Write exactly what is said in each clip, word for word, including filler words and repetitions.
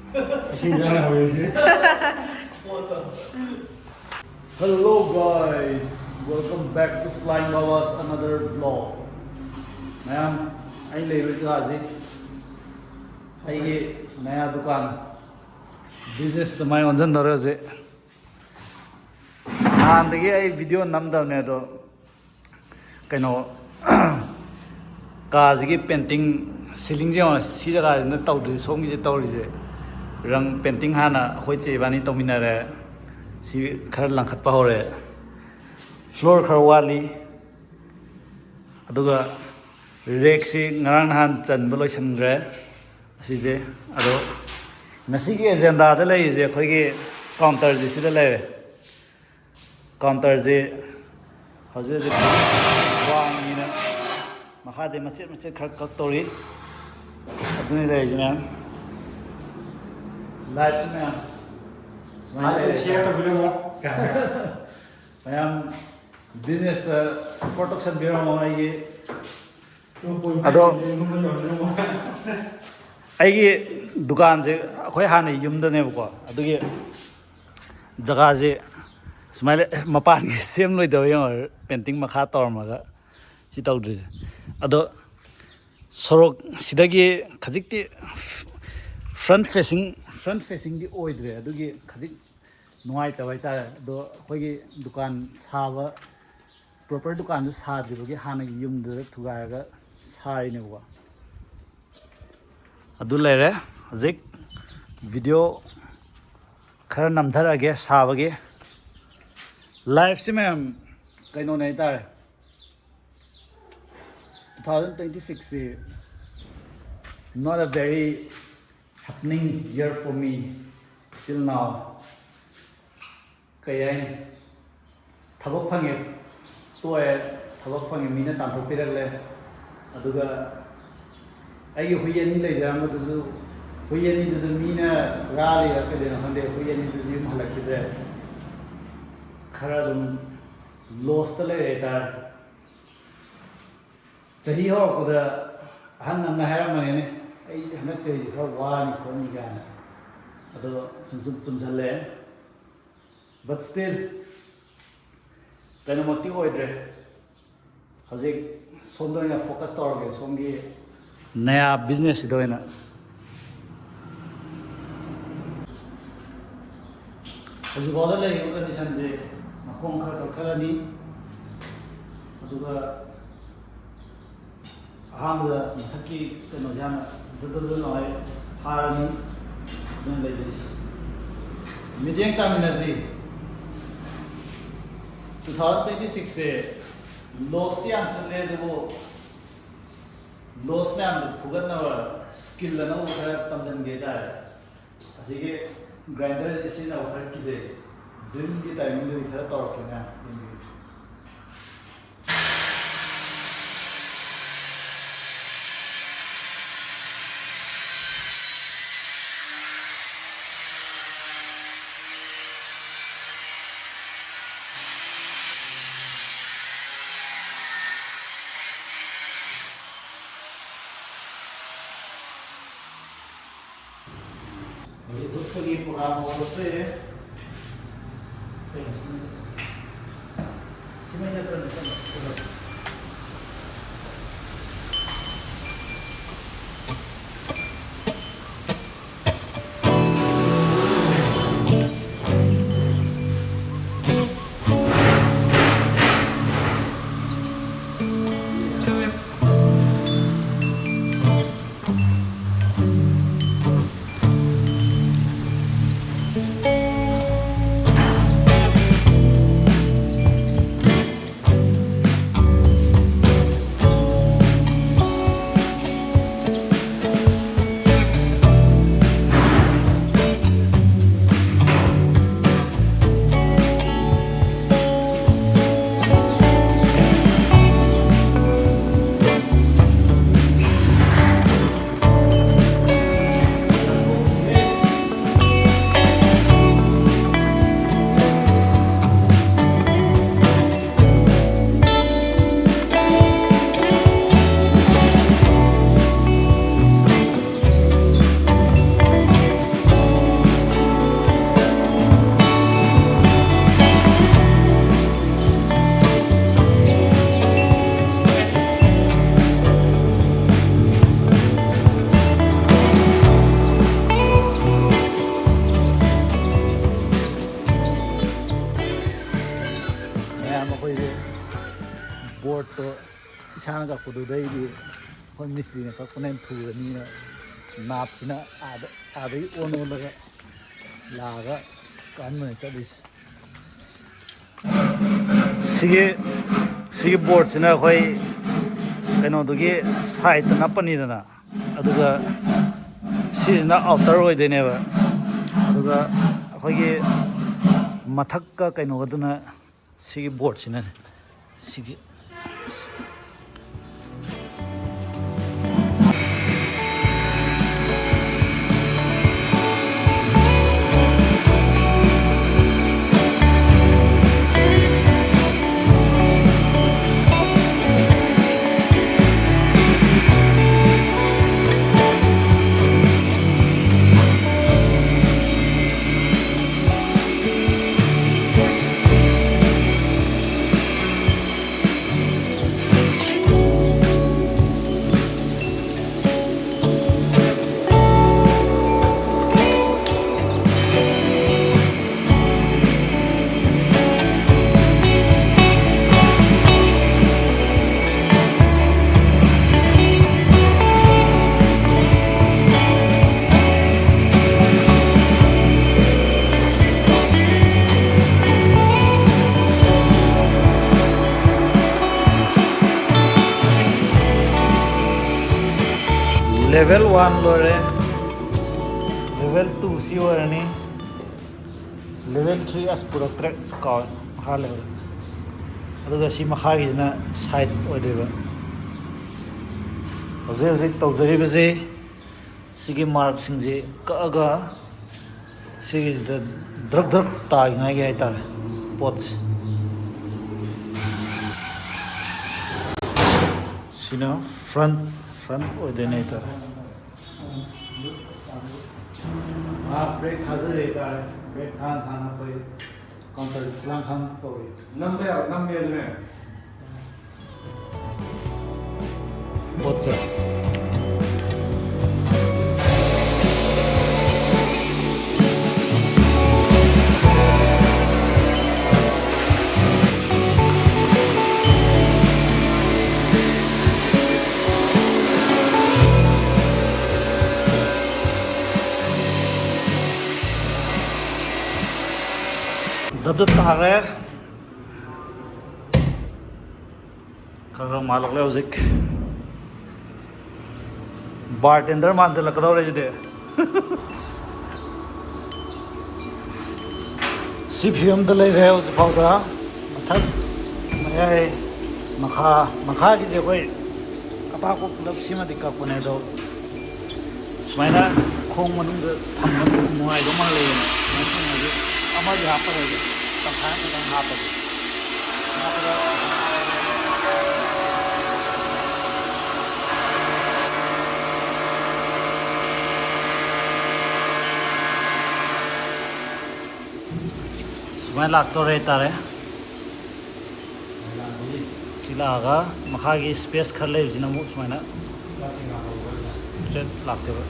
ꯏꯁꯤꯡ ꯆꯥꯅ ꯍꯧꯔꯤꯁꯤ꯫ Hello guys, welcome back to Flying Baba's another vlog. ꯃꯌꯥꯝ, ꯑꯩ ꯂꯩꯔꯤꯕ ꯖꯒꯥꯁꯤ ꯑꯩꯒꯤ ꯅꯌꯥ ꯗꯨꯀꯥꯟ, businessꯇ ꯃꯥꯏ ꯑꯣꯟꯁꯤꯟꯗꯧꯔꯦ ꯍꯧꯖꯤꯛ꯫ ꯅꯍꯥꯟꯗꯒꯤ ꯑꯩ video ꯅꯝꯗꯕꯅꯦ, ꯑꯗꯣ ꯀꯩꯅꯣ, ꯀꯥꯁꯤꯒꯤ painting, ceilingꯁꯦ ꯌꯦꯡꯉꯣ, ꯁꯤ ꯖꯒꯥꯁꯤꯅ ꯇꯧꯗ꯭ꯔꯤ, ꯁꯣꯝꯒꯤꯁꯦ ꯇꯧꯔꯤꯁꯦ꯫ ꯔꯪ painting ꯍꯥꯟꯅ ꯑꯩꯈꯣꯏ ꯆꯦ ꯏꯕꯥꯅꯤ ꯇꯧꯃꯤꯟꯅꯔꯦ꯫ ꯁꯤ ꯈꯔ ꯂꯪꯈꯠꯄ ꯍꯧꯔꯦ꯫ Floor ꯈꯔ ꯋꯥꯠꯂꯤ꯫ ꯑꯗꯨꯒ rackꯁꯤ ꯉꯔꯥꯡ ꯅꯍꯥꯟ ꯆꯟꯕ ꯂꯣꯏꯁꯤꯟꯈ꯭ꯔꯦ꯫ ꯑꯁꯤꯁꯦ, ꯑꯗꯣ ꯉꯁꯤꯒꯤ agendaꯗ ꯂꯩꯔꯤꯁꯦ ꯑꯩꯈꯣꯏꯒꯤ counterꯁꯦ ꯁꯤꯗ ꯂꯩꯔꯦ꯫ Counterꯁꯦ ꯍꯧꯖꯤꯛ ꯍꯧꯖꯤꯛ ꯋꯥꯡꯉꯤꯅ ꯃꯈꯥꯗꯩ ꯃꯆꯦꯠ ꯃꯆꯦꯠ ꯈꯔ ꯀꯛꯇꯧꯔꯤ꯫ ꯑꯗꯨꯅꯤ ꯂꯩꯔꯤꯁꯦ ꯃꯌꯥꯝ꯫ Lifeꯁꯤ ꯃꯌꯥꯝ ꯁꯨꯃꯥꯏꯅ ꯂꯩꯔꯦ꯫ Share ꯇꯧꯕꯤꯔꯝꯃꯣ꯫ ꯃꯌꯥꯝ businessꯇ support ꯇꯧꯁꯟꯕꯤꯔꯝꯃꯣ ꯑꯩꯒꯤ꯫ ꯑꯗꯣ ꯑꯩꯒꯤ ꯗꯨꯀꯥꯟꯁꯦ ꯑꯩꯈꯣꯏ ꯍꯥꯟꯅ ꯌꯨꯝꯗꯅꯦꯕꯀꯣ, ꯑꯗꯨꯒꯤ ꯖꯒꯥꯁꯦ ꯁꯨꯃꯥꯏꯅ ꯃꯄꯥꯟꯒꯤ ꯁꯦꯝ ꯂꯣꯏꯗꯕ ꯌꯦꯡꯉꯣ, painting ꯃꯈꯥ ꯇꯧꯔꯝꯃꯒ ꯁꯤ ꯇꯧꯗ꯭ꯔꯤꯁꯦ꯫ ꯑꯗꯣ ꯁꯣꯔꯣꯛ ꯁꯤꯗꯒꯤ ꯈꯖꯤꯛꯇꯤ front facing, front facingꯗꯤ ꯑꯣꯏꯗ꯭ꯔꯦ, ꯑꯗꯨꯒꯤ ꯈꯖꯤꯛ ꯅꯨꯡꯉꯥꯏꯇꯕ ꯍꯥꯏꯇꯥꯔꯦ꯫ ꯑꯗꯣ ꯑꯩꯈꯣꯏꯒꯤ ꯗꯨꯀꯥꯟ ꯁꯥꯕ, proper ꯗꯨꯀꯥꯟꯗꯨ ꯁꯥꯗ꯭ꯔꯤꯕꯒꯤ ꯍꯥꯟꯅꯒꯤ ꯌꯨꯝꯗꯨꯗ ꯊꯨꯒꯥꯏꯔꯒ ꯁꯥꯔꯤꯅꯦꯕꯀꯣ꯫ ꯑꯗꯨ ꯂꯩꯔꯦ꯫ ꯍꯧꯖꯤꯛ video ꯈꯔ ꯅꯝꯊꯔꯛꯑꯒꯦ ꯁꯥꯕꯒꯤ꯫ Lifeꯁꯤ ꯃꯌꯥꯝ ꯀꯩꯅꯣꯅꯦ ꯍꯥꯏꯇꯥꯔꯦ, two thousand twenty sixꯁꯤ not a very happening year for me till now. ꯀꯩ ꯍꯥꯏꯅꯤ, ꯊꯕꯛ ꯐꯪꯉꯦ, ꯇꯣꯛꯑꯦ, ꯊꯕꯛ ꯐꯪꯉꯦ, ꯃꯤꯅ ꯇꯥꯟꯊꯣꯛꯄꯤꯔꯛꯂꯦ꯫ ꯑꯗꯨꯒ ꯑꯩꯒꯤ ꯍꯨꯏ ꯑꯅꯤ ꯂꯩꯖꯔꯝꯕꯗꯨꯁꯨ, ꯍꯨꯏ ꯑꯅꯤꯗꯨꯁꯨ ꯃꯤꯅ ꯍꯨꯔꯥꯜꯂꯤꯔ ꯀꯩꯗꯧꯅꯣ ꯈꯪꯗꯦ, ꯍꯨꯏ ꯑꯅꯤꯗꯨꯁꯨ ꯌꯨꯝ ꯍꯜꯂꯛꯈꯤꯗ꯭ꯔꯦ꯫ ꯈꯔ ꯑꯗꯨꯝ lossꯇ ꯂꯩꯔꯦ ꯍꯥꯏꯇꯥꯔꯦ꯫ ꯆꯍꯤ ꯍꯧꯔꯛꯄꯗ ꯑꯍꯟ ꯑꯃꯅ ꯍꯥꯏꯔꯝꯕꯅꯤꯅꯦ, "ꯑꯩ ꯍꯟꯗꯛ ꯆꯍꯤꯁꯦ ꯈꯔ ꯋꯥꯅꯤ ꯈꯣꯠꯅꯤ" ꯀꯥꯏꯅ꯫ ꯑꯗꯣ ꯁꯨꯝ ꯁꯨꯝ ꯆꯨꯝꯁꯤꯜꯂꯛꯑꯦ꯫ But still, ꯀꯩꯅꯣꯃꯛꯇꯤ ꯑꯣꯏꯗ꯭ꯔꯦ꯫ ꯍꯧꯖꯤꯛ ꯁꯣꯝꯗ ꯑꯣꯏꯅ focus ꯇꯧꯔꯒꯦ, ꯁꯣꯝꯒꯤ ꯅꯌꯥ business ꯁꯤꯗ ꯑꯣꯏꯅ꯫ ꯍꯧꯖꯤꯛꯐꯥꯎꯗ ꯂꯩꯔꯤꯕ condition ꯁꯦ, ꯃꯈꯣꯡ ꯈꯔ ꯀꯛꯊꯠꯂꯅꯤ, ꯑꯗꯨꯒ ꯑꯍꯥꯟꯕꯗ ꯃꯊꯛꯀꯤ ꯀꯩꯅꯣꯁꯦ ꯍꯥꯟꯅ ꯗꯨ ꯗꯨ ꯗꯨ ꯂꯥꯎ ꯐꯥꯔꯅꯤ꯫ ꯑꯗꯨꯅ ꯂꯩꯗꯣꯏꯁꯦ꯫ ꯃꯤꯠꯌꯦꯡ ꯇꯥꯃꯤꯟꯅꯁꯤ꯫ Two thousand twenty six ꯁꯦ loss ꯇꯤ ꯌꯥꯝ ꯆꯠꯂꯦ, ꯑꯗꯨꯕꯨ loss ꯃꯌꯥꯝꯗꯣ ꯐꯨꯒꯠꯅꯕ skill ꯑꯅꯧꯕ ꯈꯔ ꯇꯝꯁꯤꯟꯒꯦ ꯍꯥꯏꯇꯥꯔꯦ꯫ ꯑꯁꯤꯒꯤ grinder ꯁꯦ ꯁꯤꯖꯤꯟꯅꯕ ꯈꯔ ꯀꯤꯖꯩ꯫ Drill ꯒꯤ timing ꯗꯗꯤ ꯈꯔ ꯇꯧꯔꯛꯀꯦ ꯃꯌꯥꯝ꯫ ꯍꯧꯖꯤꯛ ꯎꯠꯄꯒꯤ program ꯍꯧꯔꯁꯦ꯫ ꯀꯩꯅꯣ ꯁꯤꯃ ꯆꯠ-, ꯁꯤꯃ ꯆꯠꯄ꯭ꯔꯅꯦ? ꯀꯩꯅꯣ? ꯀꯛꯄꯗꯨꯗꯩꯗꯤ ꯑꯩꯈꯣꯏ ꯃꯤꯁꯇ꯭ꯔꯤꯅ ꯀꯛꯄꯅ ꯍꯦꯟꯅ ꯊꯨꯔꯅꯤꯅ ꯅꯥꯞꯁꯤꯅ ꯑꯥꯗ, ꯑꯥꯗꯒꯤ ꯑꯣꯟ ꯑꯣꯜꯂꯒ ꯂꯥꯛꯑꯒ ꯀꯛꯍꯟꯕꯅꯦ ꯆꯠꯂꯤꯁꯦ꯫ ꯁꯤꯒꯤ, ꯁꯤꯒꯤ ꯕꯣꯔꯠꯁꯤꯅ ꯑꯩꯈꯣꯏ ꯀꯩꯅꯣꯗꯨꯒꯤ ꯁꯥꯏꯠꯇ ꯅꯞꯄꯅꯤꯗꯅ, ꯑꯗꯨꯒ ꯁꯤꯁꯤꯅ ꯑꯥꯎꯇꯔ ꯑꯣꯏꯗꯣꯏꯅꯦꯕ꯫ ꯑꯗꯨꯒ ꯑꯩꯈꯣꯏꯒꯤ ꯃꯊꯛꯀ ꯀꯩꯅꯣꯒꯗꯨꯅ ꯁꯤꯒꯤ ꯕꯣꯔꯠꯁꯤꯅꯅꯦ꯫ ꯁꯤꯒꯤ Level one ꯂꯣꯏꯔꯦ꯫ Level two ꯁꯤ ꯑꯣꯏꯔꯅꯤ꯫ Level three ꯑꯁ ꯄꯨꯔꯛꯇ꯭ꯔꯦ, ꯀꯥꯎꯔꯦ꯫ ꯃꯈꯥ ꯂꯩꯍꯧꯔꯦ꯫ ꯑꯗꯨꯒ ꯁꯤ ꯃꯈꯥꯒꯤꯁꯤꯅ ꯁꯥꯏꯠ ꯑꯣꯏꯗꯣꯏꯕ꯫ ꯍꯧꯖꯤꯛ ꯍꯧꯖꯤꯛ ꯇꯧꯖꯔꯤꯕꯁꯤ ꯁꯤꯒꯤ ꯃꯥꯔꯛꯁꯤꯡꯁꯤ ꯀꯛꯑꯒ ꯁꯤꯒꯤꯁꯤꯗ ꯗ꯭ꯔꯛ ꯗ꯭ꯔꯛ ꯇꯥꯈꯤꯉꯥꯏꯒꯤ ꯍꯥꯏꯇꯥꯔꯦ ꯄꯣꯠꯁꯦ꯫ ꯁꯤꯅ ꯐ꯭ꯔꯟ, ꯐ꯭ꯔꯟ ꯑꯣꯏꯗꯣꯏꯅꯦ ꯍꯥꯏꯇꯥꯔꯦ꯫ ꯃꯥ ꯕ꯭ꯔꯦꯛ ꯊꯥꯖꯔꯦ ꯍꯥꯏꯇꯥꯔꯦ꯫ ꯕ꯭ꯔꯦꯛ ꯊꯥꯅ ꯊꯥꯅ ꯑꯩꯈꯣꯏ ꯀꯥꯎꯟꯇꯔ ꯈꯨꯂꯥꯡꯈꯥꯡ ꯀꯧꯔꯤ꯫ ꯅꯝꯕ ꯌꯥꯕ ꯅꯝꯃꯦ ꯑꯗꯨꯅꯦ꯫ ꯄꯣꯠꯁꯦ꯫ ꯇꯞ ꯇꯞ ꯇꯥꯈ꯭ꯔꯦ꯫ ꯈꯔ ꯈꯔ ꯃꯥꯜꯂꯛꯂꯦ ꯍꯧꯖꯤꯛ꯫ ꯕꯥꯔ ꯇꯦꯟꯗꯔ ꯃꯥꯟꯁꯤꯜꯂꯛꯀꯗꯧꯔꯦ ꯁꯤꯗꯤ꯫ ꯁꯤ ꯐꯤꯕꯝꯗ ꯂꯩꯔꯦ ꯍꯧꯖꯤꯛ ꯐꯥꯎꯗ꯫ ꯃꯊꯛ, ꯃꯌꯥꯏ, ꯃꯈꯥ, ꯃꯈꯥꯒꯤꯁꯦ ꯑꯩꯈꯣꯏ ꯑꯄꯥꯛꯄ ꯄꯨꯂꯞ ꯁꯤꯃꯗꯤ ꯀꯛꯄꯅꯦ, ꯑꯗꯣ ꯁꯨꯃꯥꯏꯅ ꯈꯣꯡ ꯃꯅꯨꯡꯗ ꯊꯝꯕ ꯅꯨꯡꯉꯥꯏꯗꯧ ꯃꯥꯜꯂꯦꯅ ꯁꯨꯃꯥꯏꯅ ꯊꯝꯃꯗꯤ ꯑꯃꯗꯤ ꯍꯥꯞꯄꯔꯣꯏꯒꯦ, ꯇꯪꯈꯥꯏ ꯑꯃꯈꯛꯇꯪ ꯍꯥꯞꯄꯒꯦ꯫ ꯁꯨꯃꯥꯏꯅ ꯂꯥꯛꯇꯧꯔꯦ ꯍꯥꯏꯇꯥꯔꯦ꯫ ꯁꯤ ꯂꯥꯛꯑꯒ ꯃꯈꯥꯒꯤ ꯁ꯭ꯄꯦꯁ ꯈꯔ ꯂꯩꯕꯁꯤꯅ ꯑꯃꯨꯛ ꯁꯨꯃꯥꯏꯅ ꯁ꯭ꯇ꯭ꯔꯦꯠ ꯂꯥꯛꯇꯦꯕ꯫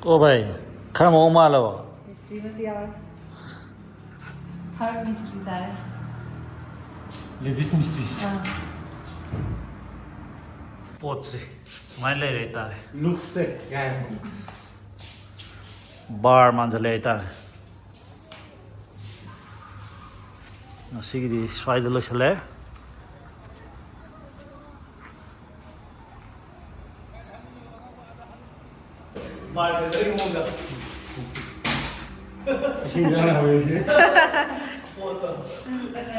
ꯑꯣ ꯚꯥꯏ, ꯈꯔ ꯃꯑꯣꯡ ꯃꯥꯜꯂꯕꯣ? ꯃꯤꯁꯇ꯭ꯔꯤ ꯑꯃꯁꯨ ꯌꯥꯎꯔꯦ꯫ ꯊꯥꯔꯠ ꯃꯤꯁꯇ꯭ꯔꯤ ꯇꯥꯔꯦ꯫ ꯂꯦꯗꯤꯁ ꯃꯤꯁꯇ꯭ꯔꯤꯁ꯫ ꯑꯥ꯫ ꯄꯣꯠꯁꯦ ꯁꯨꯃꯥꯏꯅ ꯂꯩꯔꯦ ꯍꯥꯏꯇꯥꯔꯦ꯫ ꯂꯨꯛꯁꯦ ꯀꯥꯏ꯫ ꯕꯥꯔ ꯃꯥꯟꯁꯤꯜꯂꯦ ꯍꯥꯏꯇꯥꯔꯦ꯫ ꯉꯁꯤꯒꯤꯗꯤ ꯁ꯭ꯋꯥꯏꯗ ꯂꯣꯏꯁꯤꯜꯂꯦ꯫ ꯕꯥꯔꯇꯦꯟꯗꯔꯒꯤ ꯃꯑꯣꯡꯗ꯫ ꯏꯁꯤꯡ ꯆꯥꯅ ꯍꯧꯔꯤꯁꯤ꯫ ꯄꯣꯠꯇꯣ꯫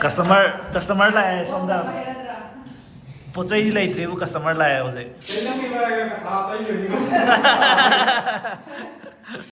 ꯀꯁꯇꯃꯔ, ꯀꯁꯇꯃꯔ ꯂꯥꯛꯑꯦ ꯁꯣꯝꯗ꯫ ꯄꯣꯠ ꯆꯩꯗꯤ ꯂꯩꯇ꯭ꯔꯤꯕꯨ ꯀꯁꯇꯃꯔ ꯂꯥꯛꯑꯦ ꯍꯧꯖꯤꯛ꯫ ꯀꯩ ꯅꯪꯒꯤ ꯃꯔꯥꯏꯕꯛ ꯀꯊꯥ ꯇꯩꯗꯣꯏꯅꯤ꯫